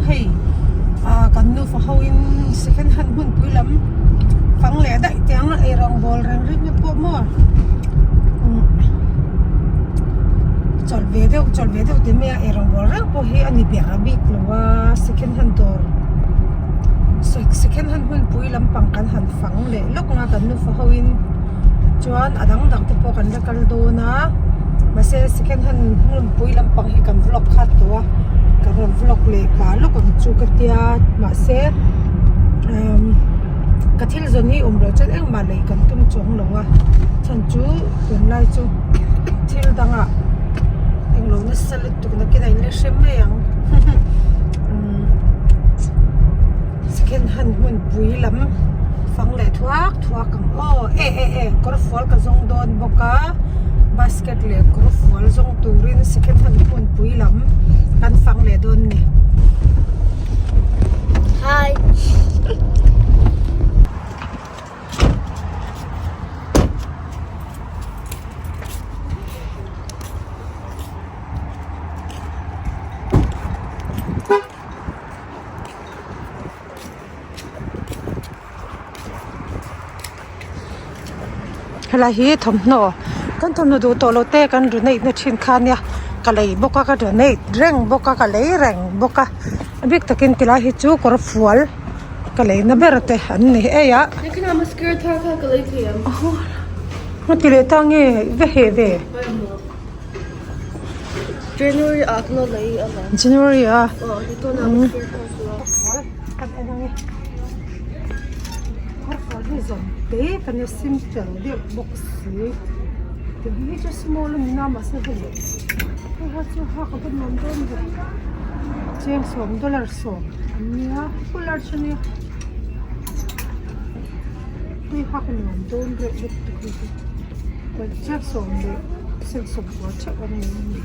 hei ah kan nufa ho in second hand hmunpui lam fang leh daih teh ang a eirawngbawl reng reng te pawh maw umm chawlh ve deuh chawlh ve deuh tih mai a eirawngbawl reng pawh hi a ni ber a bik lo a second hand dawr second hand hmunpui lampang kan han fang leh lawk ang a kan nufa ho in chuan a dang dang te pawh kan la kal dawn a mahse second hand hmunpui lampang hi kan vlog khat tawh a ka rawn vlog leh pah lawk ang chu ka tia mahse umm ka thil zawn hi awm loh chuan engmah lei kan tum chuang lo a chhan chu tunlai chu thil dangah englo nasa lutuk nakin a inla hre mai ang umm second hand hmunpui lam fang leh thuak thuak ang aw e e e kawr fual ka zawng dawn bawk a basket leh kawr fual zawng turin second hand hmunpui lam kan fang leh dawn a ni. Hi. Helai hi thawmhnaw kan thawmhnaw duh tawh loh te kan donate na thin kha ania ka lei bawk a ka donate reng bawk a ka lei reng bawk a a bik takin tilai hi chu kawr fual ka lei na ber te an ni ei a a ti leh ta nge va heh ve January ah ka lei a January ah. Kawrfual hi zawm te kan nia simple deuh bawk si tiang hi chu small a ni na mahse hei hei ha chu hak a va nuam dawn ve cheng sawm dollar sawm an nia full large a nia hei hak a nuam dawn reuh lutuk hei hi cheng sawm leh sen sawmkua theuh an ni a ni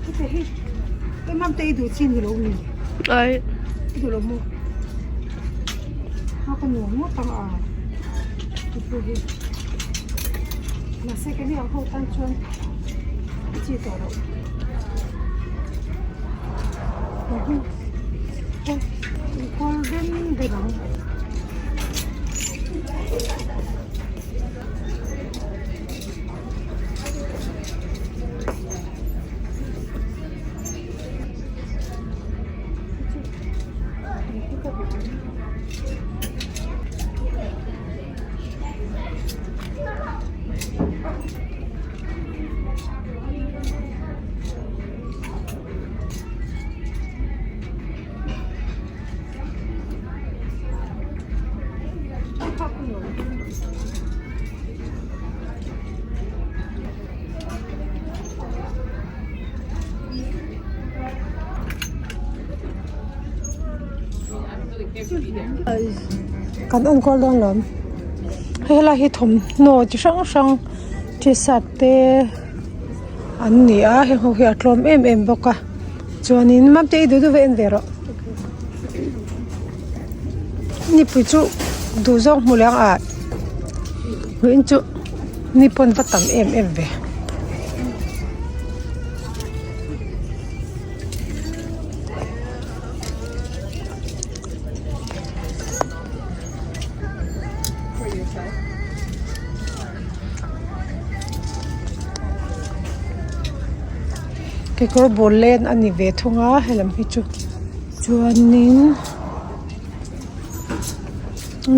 heti hi hei mamte i duh chi ni lo mi. Ai. I duh lo maw? A ka nuam ngawt ang a ti pawh hi. Mahse keini ang ho tan chuan a chi tawh loh. Golden deuh ang. Kan enkawl dawn lo hei helai hi thawmhnaw chi hrang hrang t-shirt te an ni a heng ho hi a tlawm em em bawk a chuanin mamte i duh duh ve en ve rawh nipui chu duh zawng hmu leh ang ah in chu ni pawn va tam em em ve. Kekawr ball len a ni ve thung a helam hi chu chuanin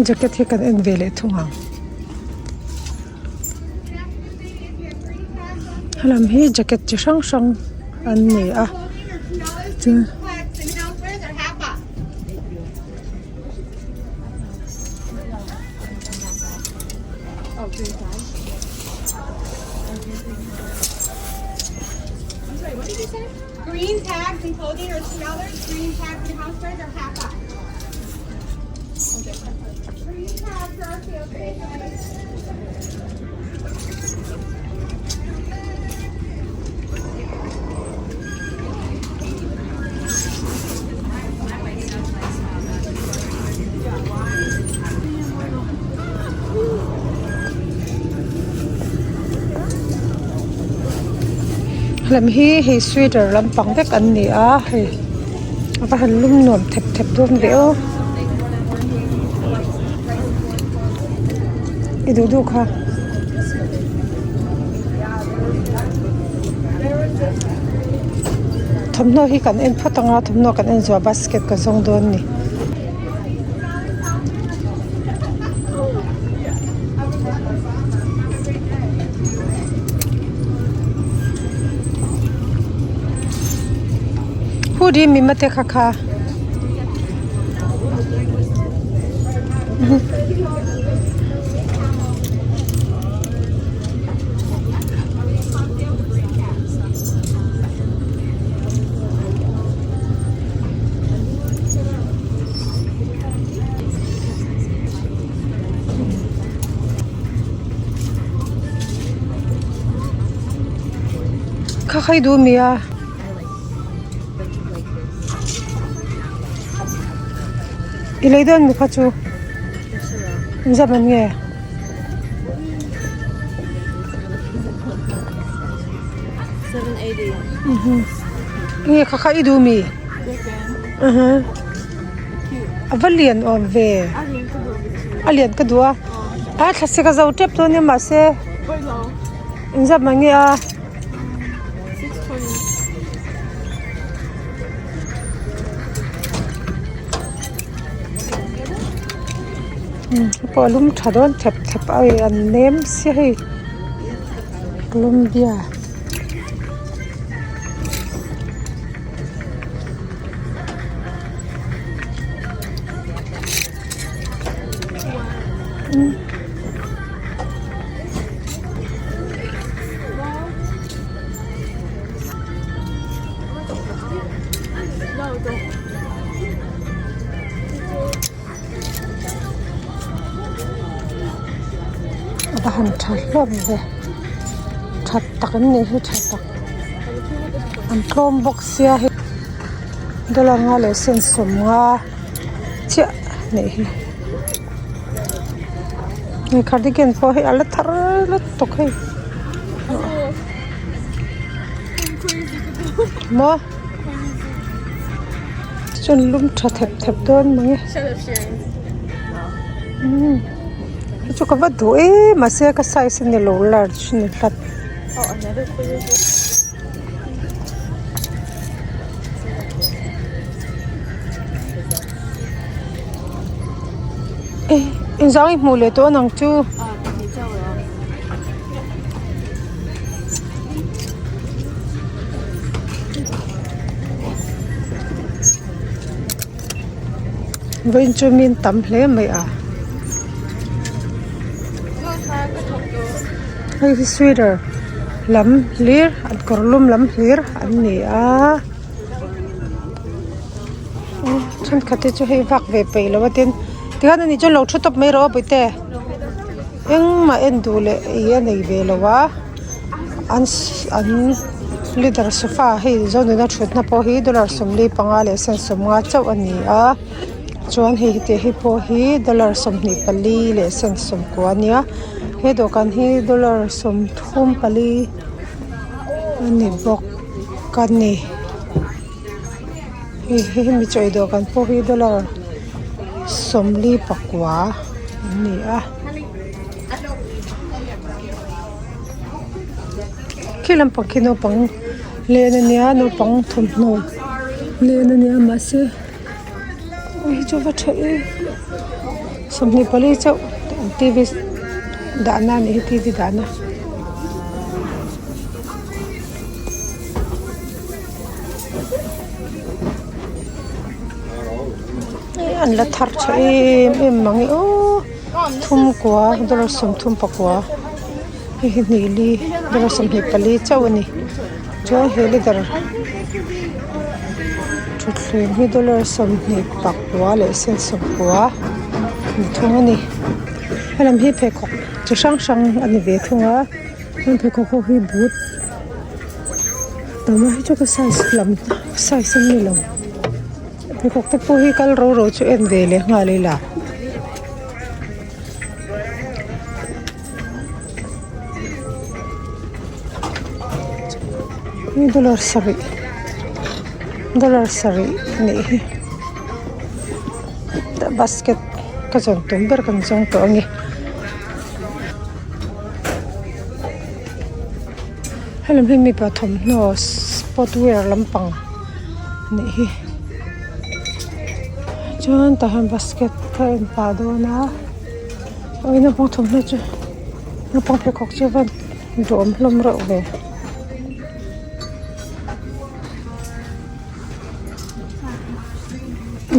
jacket hi kan en ve leh thung ang helam hi jacket chi hrang hrang an ni a chuan. Lem hi hei sweater lampang vek an ni a hei. A va han lum nuam thep thep dawn ve aw. I duh duh kha. Thawmhnaw hi kan en phawt ang a thawmhnaw kan en zuah basket ka zawng dawn a ni. Hoodie mi mate kha kha. Kha khai duh mi a. I lei dawn mi kha chu engzat man nge? Nge kha kha i duh mi? A va lian awm ve a lian ka duh a a thlasik a zo tep dawn nia mahse engzat mah nge a. Pawh a lum tha dawn thep thep a hei an nem sia hei Columbia. A va han tha hlawm ve tha tak an nih hi tha tak an tlawm bawk sia hei dollar nga leh sen sawmnga chiah a nih hi hei cardigan pawh hi a la thar lutuk hei maw chuan lum tha thep thep dawn mange umm hei chu ka va duh em mahse ka size a ni lo large a ni tlat. Engzang i hmuh leh tawh a nang chu. Vawiin chu min tam hle mai a. Hei hi sweater lam hlir an kawr lum lam hlir an ni a thenkhat te chu hei vak ve peih lo a tin tikhan ani chuan lo thu tawp mai rawh aw bawihte engmah en duh leh ei a nei ve lo a an an leather sofa hei zonuna thutna pawh hi dollar 45 leh cent 50 chauh a ni a. Chuan hei heti hi pawh hi dollar 24 leh cent 90 a nia he dawhkan hi dollar 34 a ni bawk a ni hei hemi chaw ei dawhkan pawh hi dollar 49 an ni a. Khi lampang khi naupang len a nia naupang thawmhnaw len a nia mahse. Hei hi chu va tha em 24 chauh t v dahna a nih hi t v dahna. An la thar tha em em mang e aw thum kua dollar 34 hei hi hnih li dollar 24 chauh a ni. Chuan he leather thuthleng hi dollar 24 leh cent 90 ni thung a ni. Helam hi pheikhawk chi hrang hrang a ni ve thung a heng pheikhawk ho hi boot tam a hei chu ka size lam size an ni lo pheikhawk te pawh hi kal ro ro chu en ve leh nghal ila. Dollar sarih. Dollar sarih a nih hi basket ka zawn tum ber kan zawng tawh a ni. Helem hi mipa thawmhnaw sport wear lampang a nih hi chuan tah hian basket ka en pah dawn a awi naupang thawmhnaw chu naupang pheikhawk chu a van duhawm hlawm reuh ve.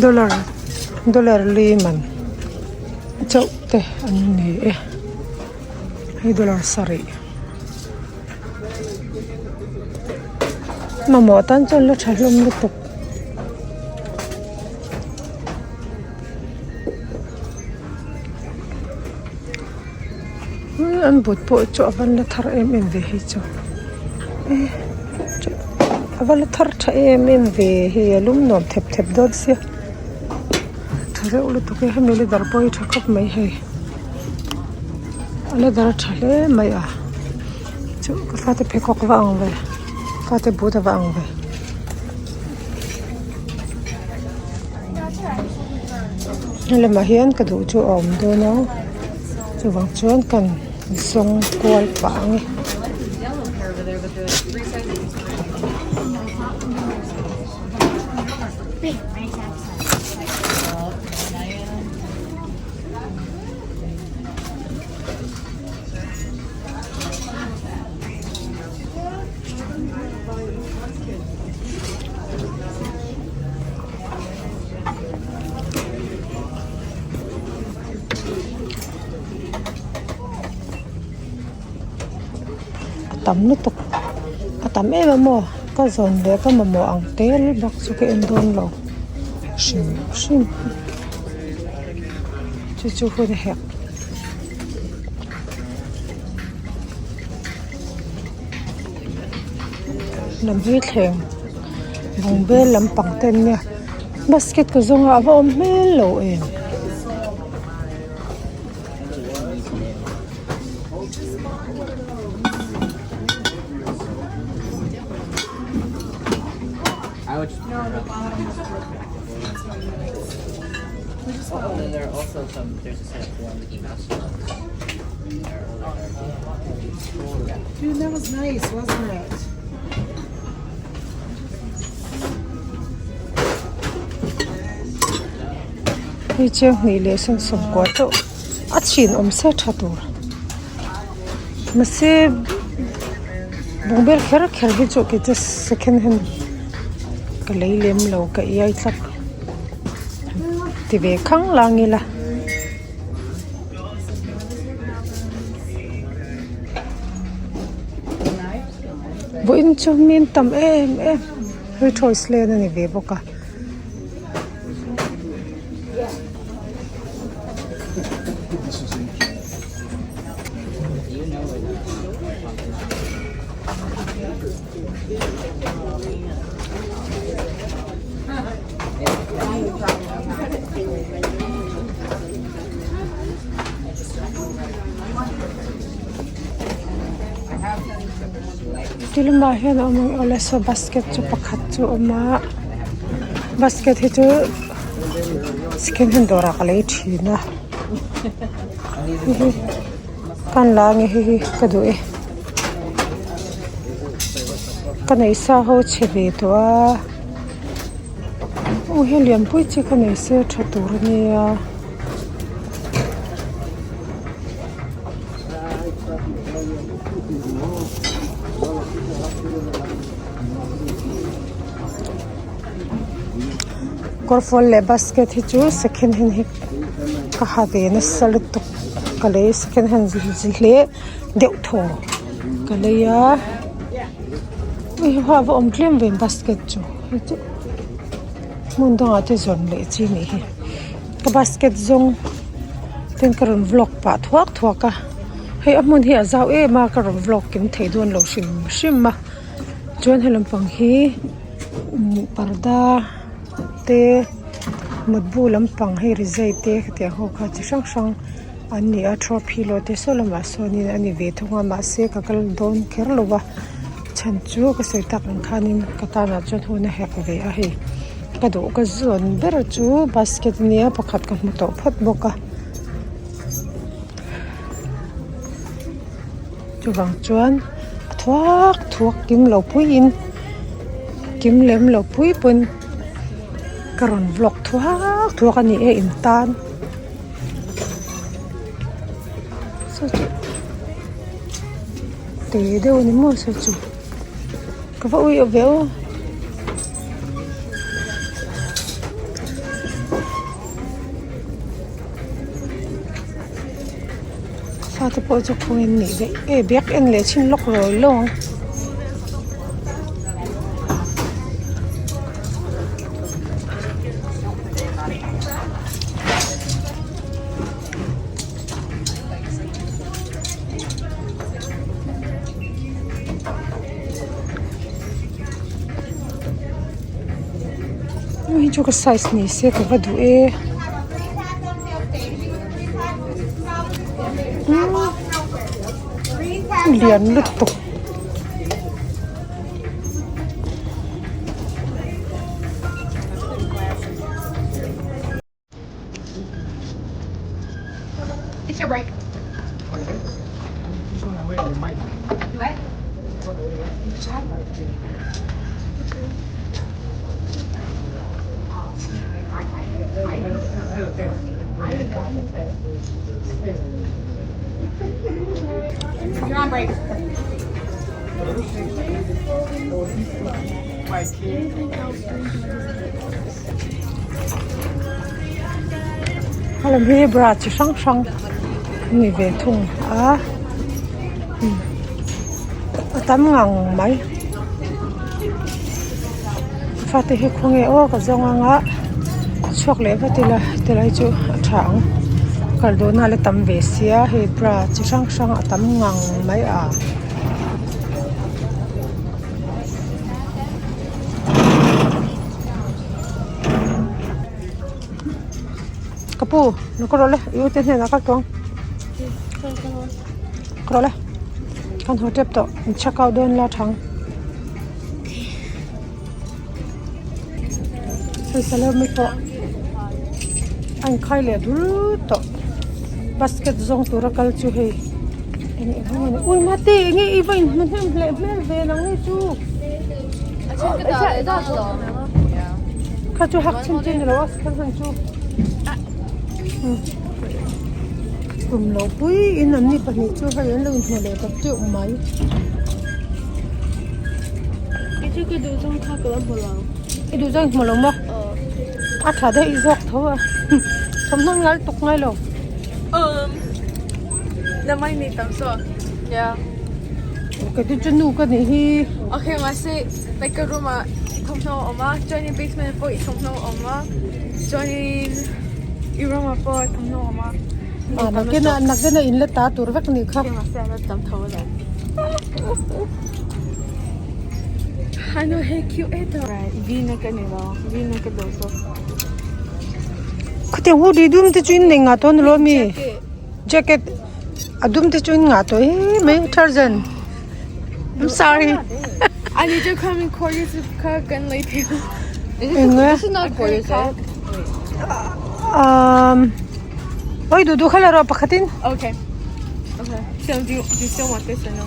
Dollar dollar li man chauh te an ni e hei dollar sarih mamawh tan chuan la tha hlawm lutuk. An but pawh chu a van la thar em em ve hei chu a va la thar tha em em ve hei a lum nuam thep thep dawn sia tha reuh lutuk e hemi leather pawh hi tha khawp mai hei a leather a tha hle mai a chu ka fate pheikhawk va ang ve fate but a va ang ve. Helamah hian ka duh chu a awm dawn a chuvang chuan kan zawng kual pah ang e. A tam lutuk a tam em a maw ka zawn leh ka mamawh ang tel bak chu ka en dawn lo hrim hrim chu chu hun a herh. Lam hi thleng bungbel lampang te an nia basket ka zawng a a va awm hmel lo em. Hei chiang hnih leh sawm sawmkua chauh a chhin awm se tha tur mahse bungbel kher kher hi chu kei chu second hand ka lei lem lo ka iai tlat ti ve khang lang ila. Vawiin chu min tam em em hei toys lane a ni ve bawk a. Ti lamah hian a awm ang awle saw basket chu pakhat chu a awm a basket hi chu second hand dawrah ka lei thin a heihi ka la ange heihi ka duh e ka neih sa ho chhe ve tawh a aw hei lianpui chi kha nei se tha tur ania. Kawrfual leh basket hi chu second hand hi ka ha ve nasa lutuk ka lei second hand hle deuh thaw ka lei a hei hi a va awm tlem ve basket chu hei chu hmun dangah te zawn leh chi a nih hi ka basket zawng ten ka rawn vlog pah thuak thuak a hei a hmun hi a zau em a ka rawn vlog kim thei dawn lo hrim hrim a chuan he lampang hi umm parda te mutbu lampang hei rizai te hetiang ho kha chi hrang hrang an ni a throw pillow te saw lamah sawnin a ni ve thung a mahse ka kal dawn kher lo a. chhan chu ka sawi tak ang khanin ka tanah chuan hun a hek ve a hei ka duh ka zawn ber chu basket ania pakhat ka hmu tawh phawt bawk a chuvang chuan a thuak thuak kim lo puiin kim lem lo pui pawn ka rawn vlog thuak thuak a ni e in tan. Saw chu te deuh a ni maw saw chu ka va ui ve aw. Ka fate pawh chu khawnge nih daih e bag en leh chhin lawk lawi lawng ang. Hei chu ka size ni se ka va duh e lian lutuk. Helam hi bra chi hrang hrang a ni ve thung a a tam ngang mai fate hi khawnge aw ka zawng anga chhuak leh vat ila tilai chu a tha ang kal duhna la tam ve sia hei bra chi hrang hrang a tam ngang mai a. Ka pu lo ka rawh le i ute hnenah kal tawng ka rawh le kan haw tep tawh in check out dawn la thang hei salome pawh a inkhai leh dul tawh basket zawng tura kal chu hei eng eng emaw ni ui mate enge i va inhmu hnem hleh hmel ve nang ni chu kha chu hak chhin chi ni lo a kha hman chu tum loh pui in an ni pahnih chu hei an lo inhmu leh ta teuh mai. I duh zawng i hmu lo maw? A tha daih zawk tho a thawmhnaw ngal tuk ngai lo. Ka ti chu nu ka nih hi. Okay mahse like ka room ah i thawmhnaw a awm a chuanin basement ah pawh i thawmhnaw a awm a chuanin i room ah pawh thawmhnaw a awm a. Nakinah nakinah in la ta tur vek a nih kha. Okay mahse a la tam tho alawm. Ano hei cute e tawh. Right V-neck a ni lo V-neck a duh zawk. Khatiang hoodie dum te chu in nei ngah tawh a ni lo ami? Jacket a dum te chu in ngah tawh em mai Tarzan I'm sorry. I need to come in quarters kha kan lei thei lo. Eng e? Um oi duh duh kha la rawh pakhatin. Okay. Okay. So do you, do you still want this or no?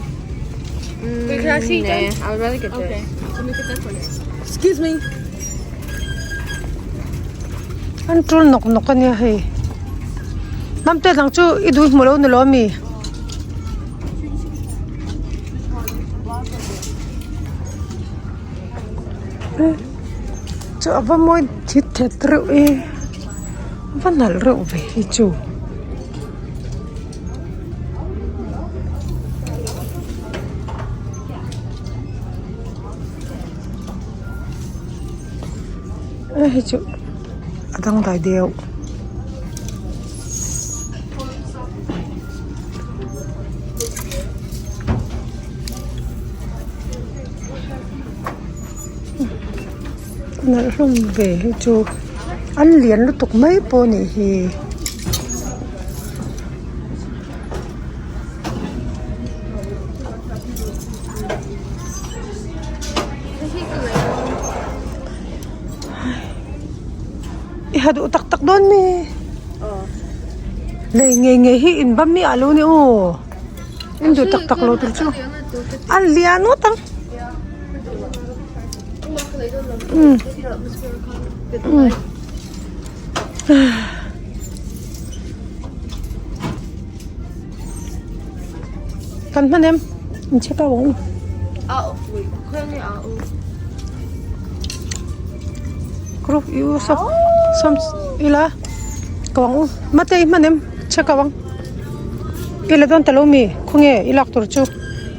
Wait, can I see Nah, them? I would rather get Okay. this. Let me get that for you. Excuse me. An tul nawk nawk a nia hei. Mamte dang chu i duh hmu lo ni lo ami? Chu a va mawi thit thet reuh e a va nalh reuh ve hi chu. A hei chu a dangdai deuh. Nalh hlawm ve hi chu an lian lutuk mai pawh a nih hi. ha duh tak tak dawn mi lei ngei ngei hi in va miah lo ni aw in duh tak tak lo tur chu a lian ngawt ang umm umm. Kan hman em? In check out ang u. Kru i u so som ila ko ang u. Mate i hman em? Check out ang. Ila dawn ta lo mi khawnge i lak tur chu.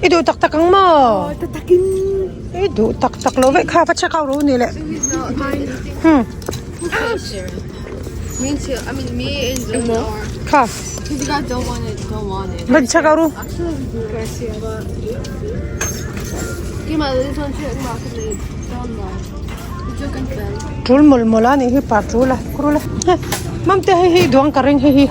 I duh tak tak ang maw? I duh tak tak lo vek kha va check out ru ni le. Hmm. Kha. Van check out ru. Tul mul mul a nih hi pa tul a kru le. Mamte hei hi duang ka ring hei hi.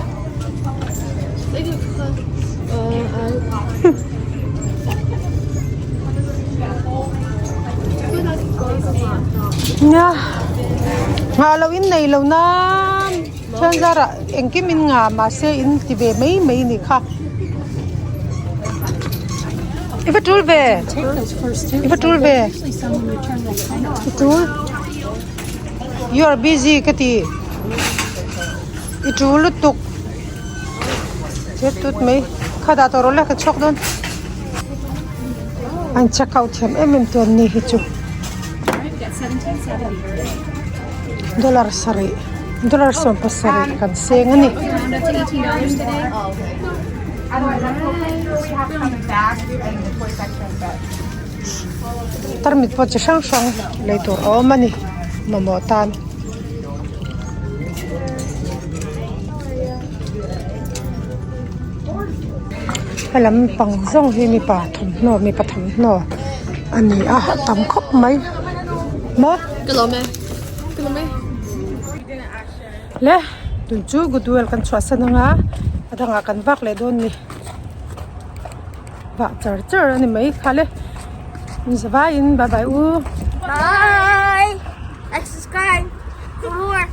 Nia nghah loh in nei lo nan chuan zarah engkim in ngah mahse in ti ve mai mai a nih kha i va tul ve i va tul ve i tul you are busy ka ti i tul lutuk. Chet tut mai kha dah tawh rawh le ka chhuak dawn an check out thiam em em tur ani hi chu dollar sarih dollar 70 kan seng ani. Tarmit pawh chi hrang hrang lei tur a awm ani mamawh tan. He lampang zawng hi mipa thawmhnaw mipa thawmhnaw a ni a a tam khawp mai maw le tun chu goodwill kan chhuahsan anga a dangah kan vak leh dawn a ni vah char char a ni mai kha le zavaiin bye bye u Bye. Like, subscribe for more.